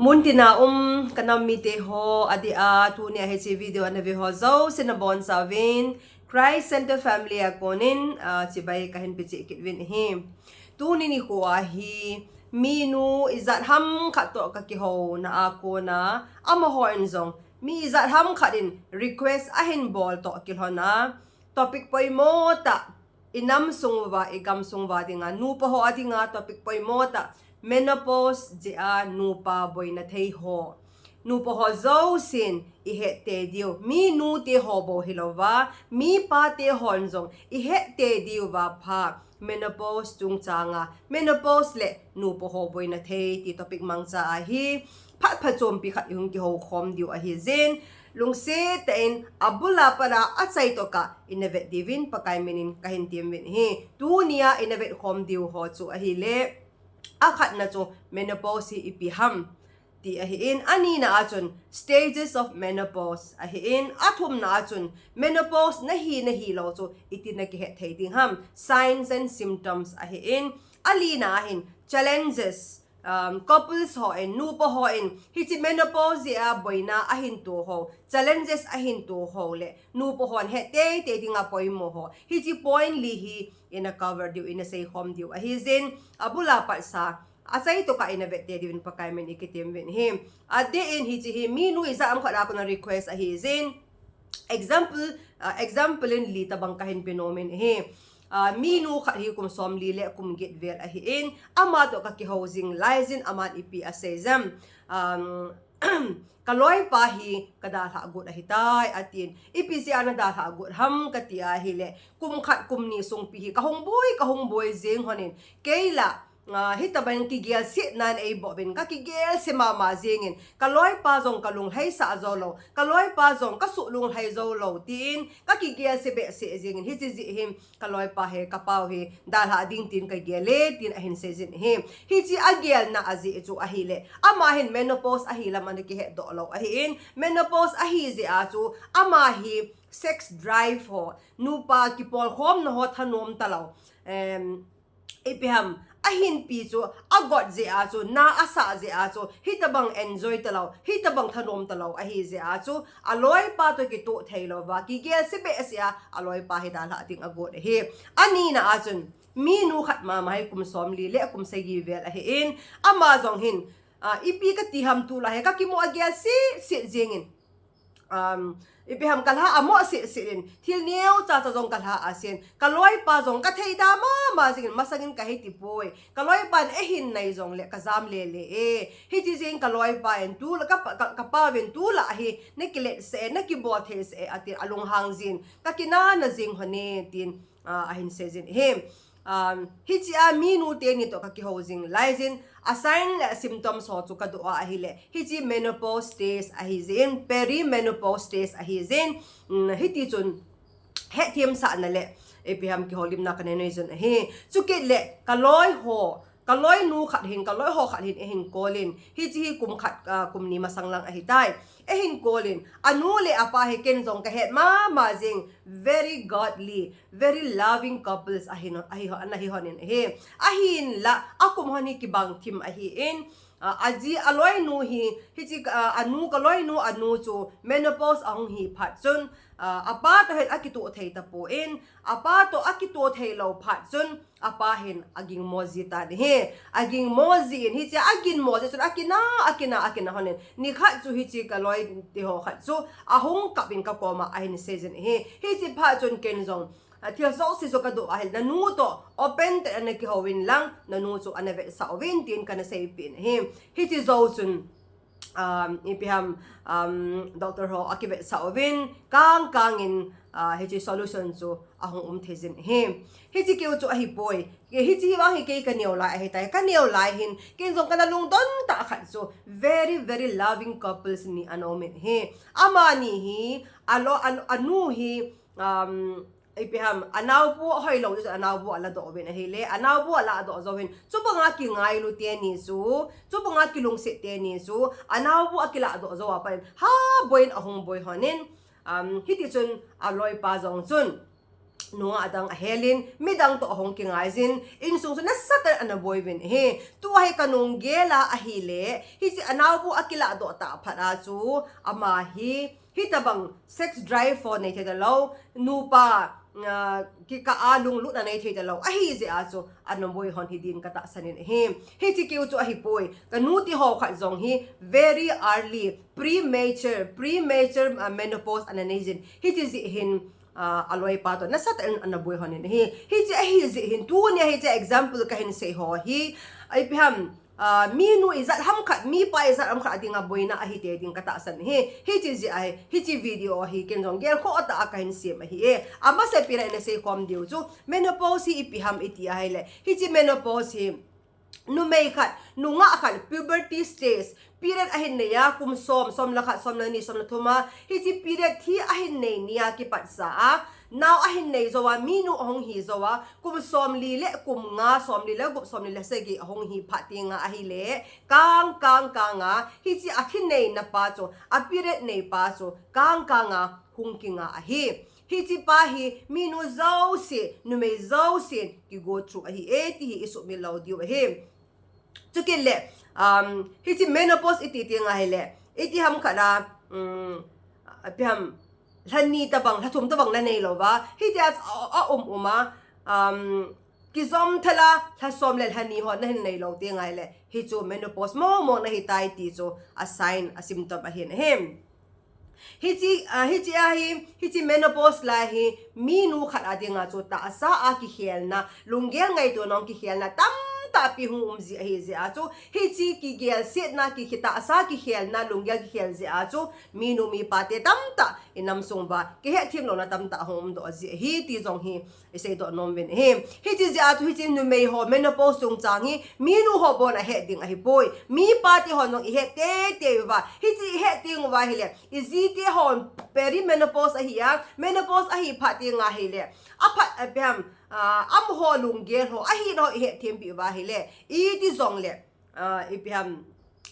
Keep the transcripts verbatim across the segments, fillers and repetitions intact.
Muntina um kanam mite ho, adeh a tunia hiche video ana ve ho jouse nabonchauvin Christ Center Family a konin, ah, chibai kahin peh cheh kit uvin ahi. Tuni nikho a hi minu ijat ham khat toh kakihouna a kona, amahon jong mi ijat ham khat in request ahin bol toh kilhon a, topic poimo tah, inam sung uva, igam sung uva dinga, nupa ho a dinga topic poimo tah, menopause jeh a nupa boina thei ho. Nupa ho jousen ihet tei diu, minu te ho bou hilouva, mipa te hon jong ihet tei diuva pha, menopause chungchanga, menopause le nupa ho boina thei ti topic mangcha a hi phat phachompi khat ihung kihou khom diu ahi jin, lungset tah in abul a pat a achai toh kah ina vet diuvin Pakai minin kahin tem uvin ahi. Tunia ina vet khom diu ho chu ahile, akhatna chu menopause hi ipi ham ti ahin, anina a chun stages of menopause ahin, athumna a chun menopause nahi nahilou chu iti nakihet thei ding ham, signs and symptoms ahin, alina a hin challenges, um, couples hon, nupa hon hiche menopause jeh a boina ahin to ho, challenges ahin to ho le nupa hon het tei tei dinga poimo ho, hiche point li hi ina cover diu, ina seikhom diu ahi jin, abul a pat sa achai toh kah ina vet tei diuvin Pakai min ikitem uvin ahi. Adeh in hiche hi minu ijat ham khat a kona request ahi jin, example, ah, example in li tobang kahin pe nom in ahi. Ah, minu khat hi kum somli le kum get vel ahin, ama toh kakihou jing lai jin, aman ipi asei jam, um, kaloipa hi kadalhah got ahitai atin, ipi jeh a nadalhah got ham kati ahile, kum khat kum ni sungpi hi kahung boi, kahung boi jing lhonin, kei lah, ah, hitobang kigel setnan eiboh uvin, kakigel se mama jingin, kaloipa jong kalunglhaisah joulou, kaloipa jong kasuh lunglhai joulou tin, kakigel se behseh jingin, hiche jeh hin kaloipa hi, kapau hi dalhah ding tin kagel e tin ahin sei jin ahi. Hiche agelna ajeh chu ahile, ama hin menopause ahi lam ana kihet doh lou ahin, menopause ahi jeh a chu ama hi sex drive ho, nupa kipolkhomna ho thanom talou, em, ipi ham, ahinpi chu agot jeh a chu, na asah jeh a chu, hitobang enjoy talou, hitobang thanom talou ahi jeh a chu, aloipa toh kitoh theilouva kigel se behseh a aloipa hi dalhah ding agot ahi. Anina a chun minu khat mama hi kum somli le kum sagi vel ahin, ama jong hin, ah, ipi kati ham, tulai hi kakimo agel setset jingin, um, ipi ham, kalha amo setset in, thil neocha cha jong kalha asen, kaloipa jong kathei da mama jingin, masangin kahe ti poi, kaloipan eihin nai jongle kajam lele e, hiche jeh in kaloipa in tula, ka, ka, kapauvin tulai hi nakilet sah e, nakibol thei sah e atin, alunghang jin, kakinana jing lhone tin, ah, ahin sei jin ahi. Um, hiche a minu teni toh kakihou jing lai jin, a sign le symptoms ho chu kadoh a ahile, hiche menopause stage ahi jin, perimenopause stage ahi jin, um, hiti chun hetthemsahna le ipi ham kihoulimna kanei noi jin ahi. Chukit le kaloi ho, kaloinu khat hin, kaloi ho khat hin eihin kolin, hiche hi kum khat, ah, kum ni masang lang ahitai. Eihin kolin, anu le apa hi ken jong kahet mama jing, very godly, very loving couples ahi, ahi, ana hi lhonin ahi. Ahinla, akum lhon hi kibang thim ahin, ah, aji aloinu hi, hiche, ah, anu, kaloinu anu chu menopause ahung hi phat chun, ah, apa toh hin akitoh thei tapon, apa toh akitoh theilou phat chun, apa hin agingmo ji tan ahi. Agingmo jin, hiche aginmo jeh chun akina, akina, akina lhonin, nikhat chu hiche kaloi teho khat chu ahung kap in kakoma ahin sei jin ahi. Hiche phat chun ken jong, ah, thil jouse chu kadoh ahile, nanu toh open tah in ana kihouvin lang, nanu chu ana vetsah uvin tin kana seipeh in ahi. Hiche jou chun, um, ipi ham, um, doctor ho akivetsah uvin, kang kangin, ah, hiche solution chu ahung um thei jin ahi. Hiche keu chu ahipoi. Hiche hi vang hi kei kaneo lai ahitai. Kaneo lai hin, ken jong kana lungdon tah khat chu, very, very loving couples ni ana umin ahi. Amani hi, alo, an, anu hi, um, ipi ham, anaobu ahoilou jeh chun anaobu aladoh uvin ahile, anaobu aladoh jouvin, chubanga kingailu teni chu, chubanga kilungset teni chu, anaobu akiladoh jou a pat in, ha boiyin ahung boi lhonin, um, hiti chun aloipa jong chun, nungah dang ahelin, midang toh ahung kingaijin, insung chu nasatah in ana boi uvin ahi. Tua hi ka nunggel a ahile, hiche anaobu akiladoh tah phat a chu, ama hi, hitabang sex drive ho nei thei talou, nupa, ah, kikah a lunglutna nei thei talou ahi jeh a chu, ana boi hon hi din ka tahsan in ahi. Hiche keu chu ahipoi, ka nu ti ho khat jong hi very early, premature, premature, ah, menopause ana neijin. Hiche jeh hin, ah, aloipa toh nasatah in ana boi hon in ahi. Hiche ahi jeh hin tunia hiche example kahin sei ho hi, ipi ham, ah, minu ijat ham khat, mipa ijat ham khat a dinga boina ahi te ding ka tahsan ahi. Hiche jeh ahi, hiche video hi ken jong gelkhoh tah a kahin sem ahi e. Amasapen a ina seikhom diu chu, menopause hi ipi ham iti ahile, hiche menopause hi numei khat, nungah khat, puberty stage, period ahin nei a, kum som, som le khat, som le ni, som le thum a, hiche period hi ahin nei nia kipatsa a, nao ahin nei jou a, minu ahung hi jou a, kum somli le kum nga, somli le gup, somli le sagi ahung hi phat tenga ahile, kang, kang, kang a, hiche athi neina pa chu, a period nei pa chu, kang, kang a, hung kinga ahi. Hiche pa hi, minu jouse, numei jousen, ki go through ahi e, ti hi i sumil lou diu ahi. Chukit le, um, hiche menopause iti tenga ahile, iti ham khat a, um, ipi ham, lha ni tabang, lha thum tabang na nei louva, hitia a, a um um a, um, kijom thal a, lha som le lha ni ho nahin nei lou tenga ahile, hichu menopause mong mong nahi tai ti chu, a sign, a symptom ahin ahi. Hiche, ah, hiche ahi, hiche menopause lai hi, minu khat a dinga chu tahsa a kikhelna, lunggel ngaito nung kikhelna, tamtah pi hung um ji ahi jeh a chu, hiche kigelsetna, ki, ki tahsa kikhelna, lunggel kikhel jeh a chu, minu mipa te tamtah, i nam sung uva, kihetthem louna tamtah hung um doh ji ahi, ti jong hi, i seidoh nom uvin ahi. Hiche jeh a chu hiche numei ho menopause chungchang hi, minu ho bon a het ding ahipoi. Mipa te hon jong i het teitei uva. Hiche i het teng uva ahile, i ji te hon perimenopause ahi a, menopause ahi phat tenga ahile, aphat, ipi ham, ah, amaho lunggel ho, ahina ho i hetthem pi uva ahile, iti jongle, ah, ipi ham,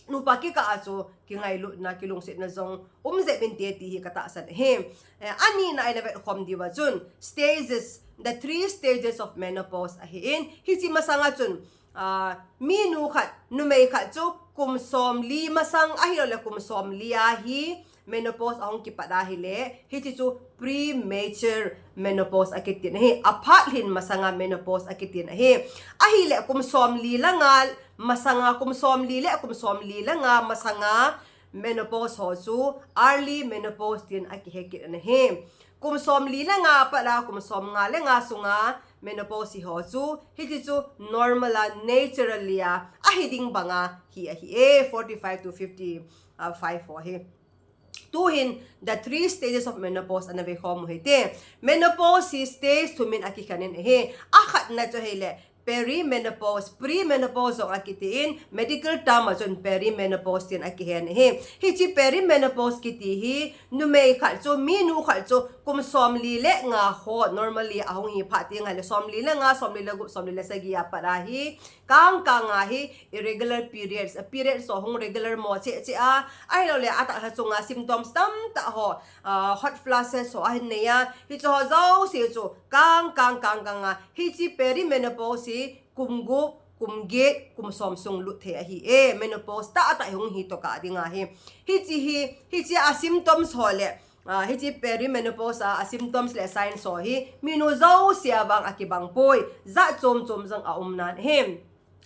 nupa kikah a chu kingailutna, kilungsetna jong um jep inte ti hi ka tahsan ahi. Eh, anina a ina vetkhom diuva chun, stages, the three stages of menopause ahin, hiche masanga chun, ah, minu khat, numei khat chu kum somli masang ahilou le kum somli a hi, menopause ahung kipat ahile, hiche chu premature menopause akitin ahi, aphat lhin masanga menopause akitin ahi. Ahile kum somli le nga masanga, kum somli le, kum somli le nga masanga menopause ho chu early menopause tin akihe kit ana hi. Kum somli le nga pat a, kum somnga le nga sunga menopause ho chu, hiche chu normal a, naturally a, ahi ding banga hi ahi e, forty-five to fifty-five ho hi. Tuhin, the three stages of menopause ana vekhomu hite. Menopause hi stage thum in akikhen in ahi. Akhatna chu ahile, perimenopause, premenopause jong akitin, medical term a chun perimenopause tin akihen ahi. Hiche perimenopause kiti hi, numei khat chu, minu khat chu, kum somli le nga ho, normally ahung hi phat tenga ahile, somli le nga, somli le gup, somli le sagi a pat a hi, kang kang a hi, irregular periods, a periods ho hung regular mo cheh cheh a, ahilou le atahsa chunga symptoms tamtah ho, ah, hot flashes ho ahin nei a, hiche ho jouse chu kang kang kang kang a, hiche perimenopause hi kum gup, kum get, kum som sung lut thei ahi e, menopause tahtah hung hi tokah dinga hi. Hiche hi, hiche a symptoms ho le, ah, hiche perimenopause a, a symptoms le signs ho hi, minu jouse a vang akibang poi, jat chom chom jong aum nan ahi.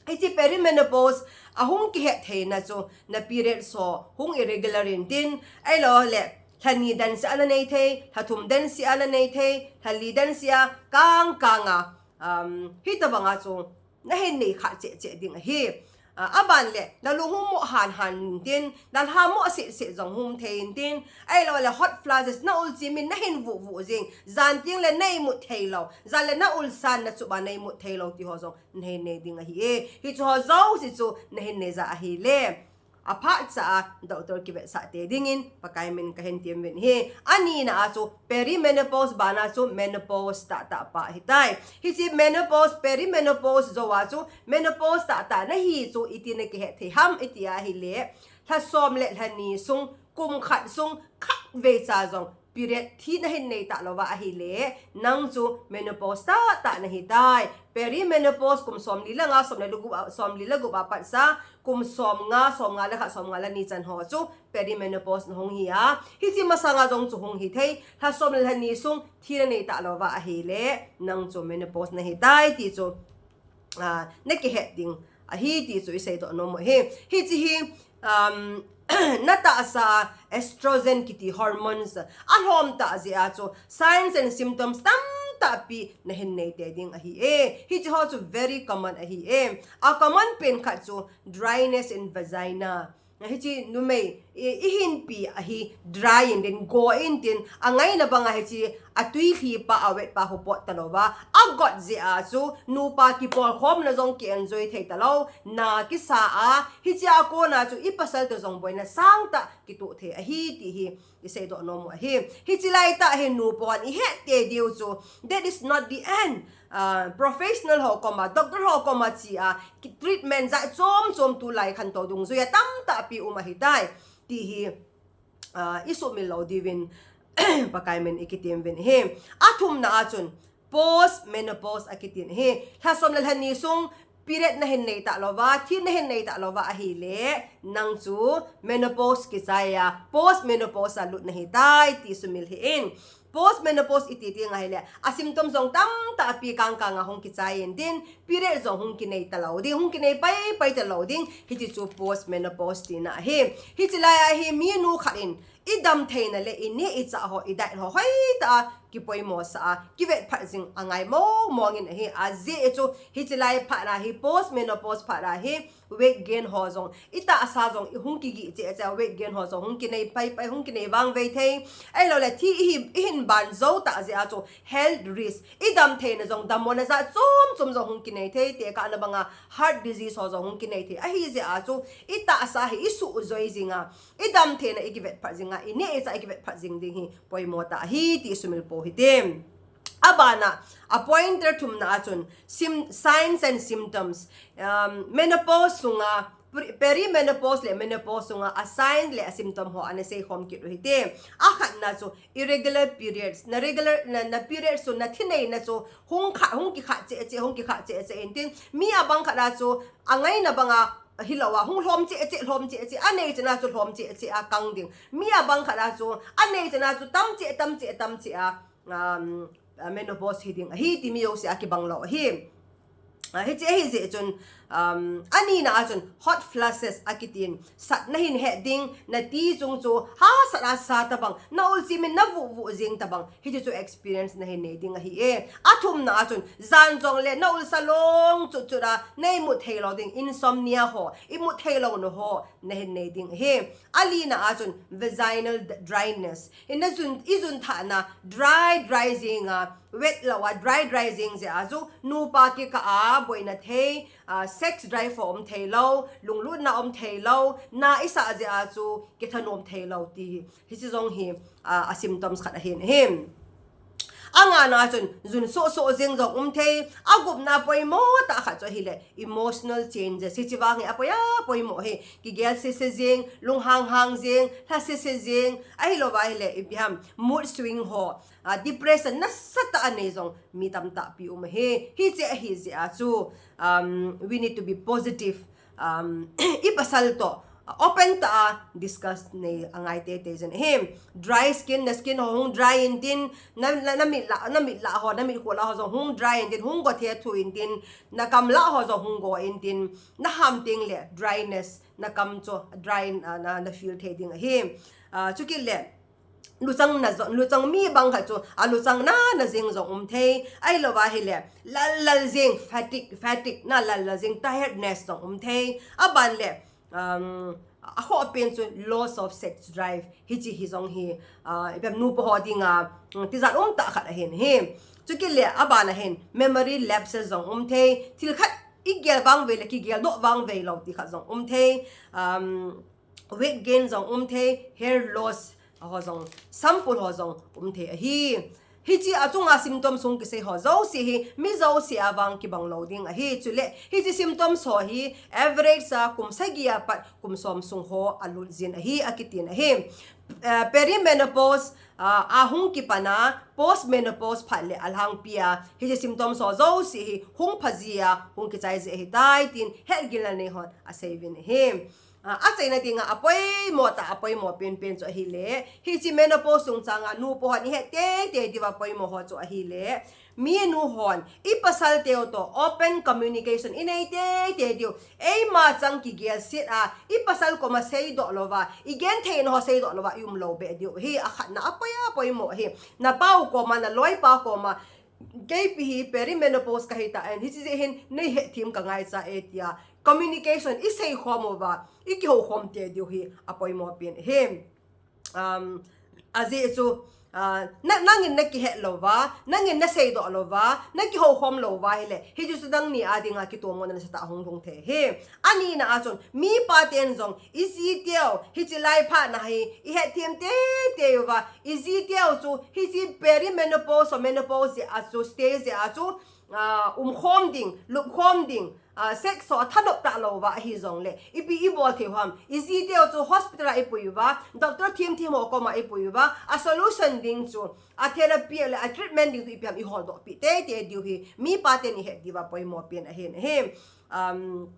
Hiche perimenopause ahung kihet theina chu na periods ho hung irregular intin, ahilou le lha ni dan seh a na nei thei, lha thum dan seh a na nei thei, lha li dan seh a kang kang a, um, hitobang a chu nahin nei kha cheh cheh ding ahi. Ah, aban le, na lung hung mo han han intin, na lha mo seh seh jong hung thei intin, ahilou le hot flashes na ul chim in nahin vuh vuh jing, jan teng le na imut thei lou, jan le na ul san na chup a na imut thei lou ti ho jong nahin nei ding ahi e. Hiche ho jouse chu nahin nei ja ahile, aphat cha a doctor kivetsah tei dingin Pakai min kahin tem uvin ahi. Anina a chu perimenopause bana chu menopause tahtah pa ahitai. Hiche menopause, perimenopause jou a chu menopause tahtah nahi chu iti na kihet thei ham iti ahile, lha som le lha ni sung, kum khat sung, khatvei cha jong period thi nahin nei talou va ahile, nang chu menopause tahtah nahi tai. Perimenopause kum somli le nga, somli le gup, somli le gup a patsa, kum somnga, somnga le khat, somnga le ni chan ho chu perimenopause nahung hi a. Hiche masanga jong chu hung hithei, lha som le lha ni sung thi nanei talou va ahile, nang chu menopause nahi tai ti chu, ah, nakihet ding ahi ti chu isei doh nom u ahi. Hiche hi, um, natahsa estrogen kiti hormones alhom tah jeh a chu signs and symptoms tamtah pi nahin nei tei ding ahi e. Hiche ho chu very common ahi e. A common pen khat chu dryness in vagina. Hiche numei, i, ihinpi ahi dry in tin, go in tin, angaina banga hiche atwi lhi pa, awet pa khu pot talou va, agot jeh a chu nupa kipolkhomna jong ki enjoy thei talou, na kisa a, hiche a kona chu ipasal toh jong boina sangtah kitoh thei ahi ti hi isei doh nom u ahi. Hiche lai tah hi nupa hon ihet tei diu chu, that is not the end. Ah, professional ho koma, doctor ho koma che a, ki treatment jat chom chom tulai khantou dungjuia tamtah pi um ahi tai ti hi, ah, isumil lou diuvin Pakai min in ikitem uvin ahi. Athumna a chun post menopause akitin ahi. Lha som le lha ni sung period nahin nei talou va, thi nahin nei talou va ahile, nang chu menopause kichai a, post menopause a lut nahi tai ti sumil hih in. Post menopause iti ti ngai le, a symptom jong tamtah pi kang kang a hung kichai in tin, period jong hung kinei talou ding, hung kinei pai pai talou ding, hiche chu post menopause tina ahi. Hiche lai a hi minu khat in idam theina le ineh ichah ho, i diet ho hoitah a kipoimo sah a, kivet phat jing angai mong mong in ahi. Ajeh chu hiche lai phat a hi, post menopause phat a hi, weight gain ho jong, itahsa jong ihung kigih cheh cheh a, weight gain ho jong hung kinei pai pai, hung kinei vangvei thei. Ahilou le thi ihi, ihin ban jou tah jeh a chu health risk, idam theina jong, dammona jat chom chom jong hung kinei thei, tekahna banga heart disease ho jong hung kinei thei. Ahi jeh a chu itahsa hi isuh joi jing a, idam theina ikivet phat jing a, ineh ichah ikivet phat jing ding hi poimo tah ahi ti sumil pou hite. Abana, a pointer thumna a chun, sim-, signs and symptoms. Um, menopause sunga, pre-, perimenopause le menopause sunga a sign le a symptom ho ana seikhom kit u hite. Akhatna chu irregular periods. Na regular, na, na periods chu, na thi neina chu hung kha, hung kikha cheh cheh, hung kikha cheh cheh in tin. Mi abang khat a chu angaina banga hilou a, hung lhom cheh cheh, lhom cheh cheh, anei chan a chu lhom cheh cheh a kang ding. Mi abang khat a chu anei chan a chu tam cheh, tam cheh, tam cheh a, um, a menopause hi ding ahi ti mi jouse a kibang lou ahi. Ah, hiche ahi jeh chun, um, anina a chun hot flashes akitin, sat nahin het ding, na ti chung chu hahsat a sa tabang, na ul chim in na vuh vuh jing tabang, hiche chu experience nahin nei ding ahi e. Athumna a chun, jan jong le na ul sa long chut chut a, na imut thei lou ding, insomnia ho, imut thei lou na ho, nahin nei ding ahi. Alina a chun vaginal d-, dryness. Ina jun, ijun thahna dry dry jing a, wet lou a, dry dry jing jeh a chu nupa kikah a boina thei, ah, sex drive ho um thei lou, lunglutna um thei lou, na isah jeh a chu kithanom thei lou ti hi. Hiche jong hi, ah, a symptoms khat ahin ahi. Angana chun jun soh soh jing jong um thei, agupna poimo tah khat chu ahile emotional changes. Hiche vang hi apoi a poimo hi, kigel sese jing, lunghang hang jing, lha sese jing, ahilou va ahile ipi ham, mood swing ho, ah, depression nasatah a nei jong mi tamtah pi um ahi. Hiche ahi jeh a chu, um, we need to be positive. Um, ipasal toh, uh, open tah a discuss nei angai teitei jin ahi. Dry skin, na skin ho hung dry in tin, na, na, na mit lah, na mit lah ho, na mit khuh lah ho jong hung dry in tin, hung go the thu in tin, na kam lah ho jong hung go in tin, na ham teng le dryness, na kam chu dry in, uh, na, na feel thei ding ahi. Uh, chukit le, luchang na jo, luchang mi bang khat chu, a luchang na na jing jong um thei, ahilou va ahile, lal lal jing, fatigue, fatigue, na lal lal jing, tiredness jong um thei, aban le, um, akhoh pen chu loss of sex drive, hiche hi jong hi, ah, ipi ham, nupa ho dinga, um, tijat um tah khat ahin ahi. Chukit le, aban ahin, memory lapses jong um thei, thil khat igel vangvei le kigel doh vangvei lou ti khat jong um thei, um, weight gain jong um thei, hair loss ho jong, sampul ho jong um thei ahi. Hiche achunga symptoms hung kisei ho jouse hi mi jouse a vang kibang lou ding ahi. Chule hiche symptoms ho hi average a kum sagi a pat kum som sung ho alut jin ahi, akitin ahi. Eh, perimenopause, ah, ahung kipan a, postmenopause phat le alhangpi a hiche symptoms ho jouse hi hung pha ji a, hung kichai ji ahitai tin hetgilna nei hon asei uvin ahi. Ah, achaina dinga apoimo tah, apoimo penpen chu ahile, hiche menopause chungchang a nupa hon ihet teitei diuva poimo ho chu ahile, minu hon ipasal teu toh open communication inei teitei diu. Eima chang kigelset a, ipasal koma seidoh louva, igentheina ho seidoh louva ium lou beh diu hi akhatna apoi, apoimo hi. Napa u koma, naloipa koma, keipi hi perimenopause kahitan, hiche jeh hin nei hetthem kangaicha e tia communication isei khom uva, ikihou khom tei diu hi apoimo pen ahi. Um, ajeh chu, ah, na, nangin nakihet louva, nangin naseidoh louva, nakihou khom louva hile, hichu chu nangni a dinga kitomona nasatah a hung lhung thei ahi. Anina a chun, mipa ten jong, iji teu, hiche lai phat na hi ihetthem teitei uva, iji teu chu hiche perimenopause or menopause jeh a chu, stage jeh a chu, ah, umkhom ding, lupkhom ding, ah, sex ho athanop tah louva ahi jongle, ipi ibol thei u ham? Iji teu chu hospital a ipui uva, doctor themthem ho koma ipui uva, asolution ding chu atherapy le atreatment ding chu ipi ham, iholdoh peh teitei diu hi mipa ten ihet diuva poimo pen ahin ahi. Um,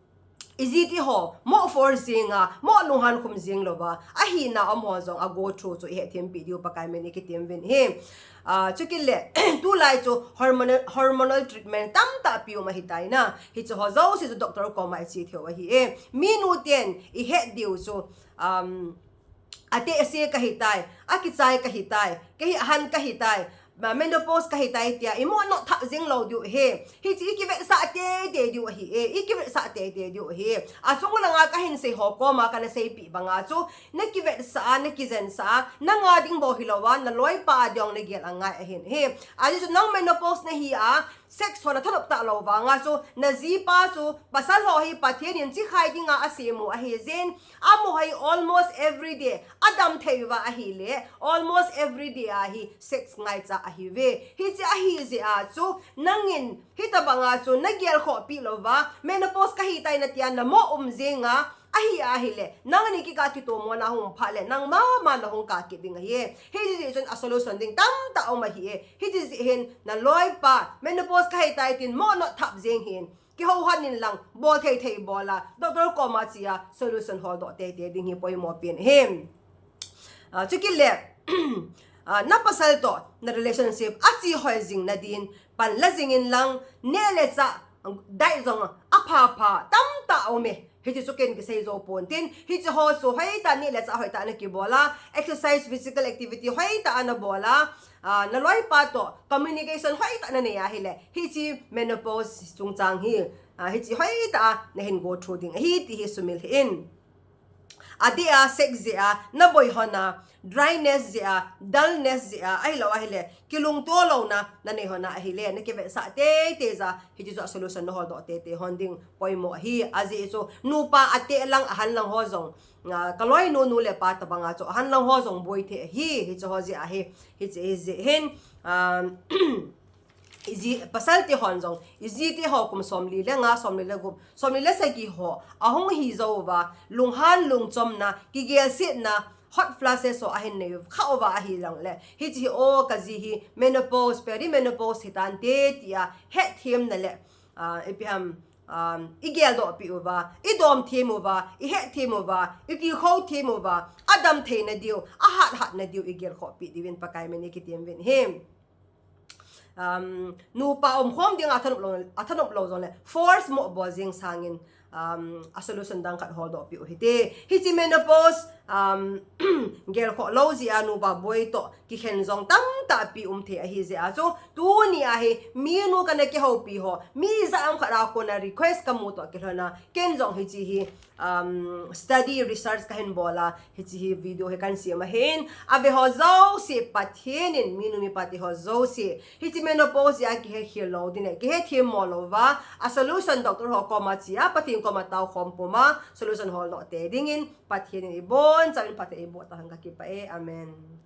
iji teu ho mo force jing a, mo lunghan khum jing louva, ahina um ho jong ago through chu ihetthempeh diu Pakai min in kitem uvin ahi. Ah, chukit le, tulai chu hormonal, hormonal treatment tamtah pi um ahitai na. Hiche ho jouse chu doctor koma iche thei u ahi e. Minu ten ihet diu chu, um, atehse kahitai, akichai kahitai, kei hi ahan kahitai, ma, menopause kahitai tia imo notthap jing lou diu ahi. Hiche ikivetsah teitei diu ahi e, ikivetsah teitei diu ahi. Achung langa kahin sei ho koma kana seipeh banga chu, nakivetsah a, nakijensah a, nanga ding bou hilouva, naloipa a ding nagel angai ahin ahi. Ajeh chu nang menopause nahi a, sex ho nathanop tah lou vanga chu, najipa chu, pasal ho hi Pathen in chikhai dinga asem u ahi jeh in, amaho hi almost every day, adam thei uva ahile, almost every day a hi sex ngaicha ahiuve. Hiche ahi jeh a chu, nangin hitabanga chu nagelkhoh peh louva, menopause kahitai natia namo um jing a, ahi ahile, nangni kikah a kitomona hung phat le, nang mama nahung kah kit ding ahi e. Hiche jeh chun asolution ding tamtah um ahi e. Hiche jeh hin naloipa, menopause kahitai tin mo notthap jing hih in, kihouhat in lang, bol thei thei bol a, doctor koma che a solution holdoh teitei ding hi poimo pen ahi. Ah, chukit le, ah, napasal toh na relationship ache hoi jing nadin pan la jing in lang, neh le chah diet jong apha pha tamtah um e. Hiche chu ken kisei jou pon tin, hiche ho chu hoitah, neh le chah hoitah nakibol a, exercise, physical activity hoitah nabol a, ah, naloipa toh communication hoitah nanei ahile, hiche menopause chungchang hi, ah, hiche hoitah nahin go through ding ahi ti hi sumil hih in. Adeh a, sex jeh a naboi hon a, dryness jeh a, dullness jeh a, ahilou ahile, kilungto louna nanei hon a ahile, nakivetsah teitei jeh a, hiche chu asolution naholdoh teitei hon ding poimo ahi. Ajeh chu nupa ateh lang ahan lang ho jong, ah, kaloinu nu le pa tabanga chu ahan lang ho jong boi thei ahi, hiche ho jeh ahi. Hiche hi jeh hin, ah, iji, pasal te hon jong, iji te ho kum somli le nga, somli le gup, somli le sagi ho ahung hi jou uva, lunghan lungchomna, kigelsetna, hot flashes ho ahin nei kha uva ahi jongle, hiche hi o kaji hi menopause, perimenopause hitante tia hetthemna le, ah, ipi ham, um, igeldoh peh uva, idom them uva, ihet them uva, itilkhou them uva, adam theina diu, ahat hatna diu igelkhoh peh diuvin Pakai min in kitem uvin ahi. Um, nupa umkhom dinga athanop lou, athanop lou jongle, force mo bol jing sangin, um, asolution dang khat holdoh peh u hite. Hiche menopause, um, gelkhoh lou jeh a nupa boi toh kikhen jong tamtah pi um thei ahi jeh a chu, tuni a hi minu kana kihoupi ho, mi jat ham khat a kona request kamu toh kilhon a, ken jong hiche hi, um, study, research kahin bol a, hiche hi video hi kahin sem ahin, ave ho jouse, Pathen in minu mipa te ho jouse, hiche menopause jeh a kihe khel lou ding le, kihe themmo louva, asolution doctor ho koma che a, Pathen koma taokhom pum a, solution holdoh tei dingin, Pathen in ibonchauvin phatthei eiboh tauhen, kakipah e. Amen.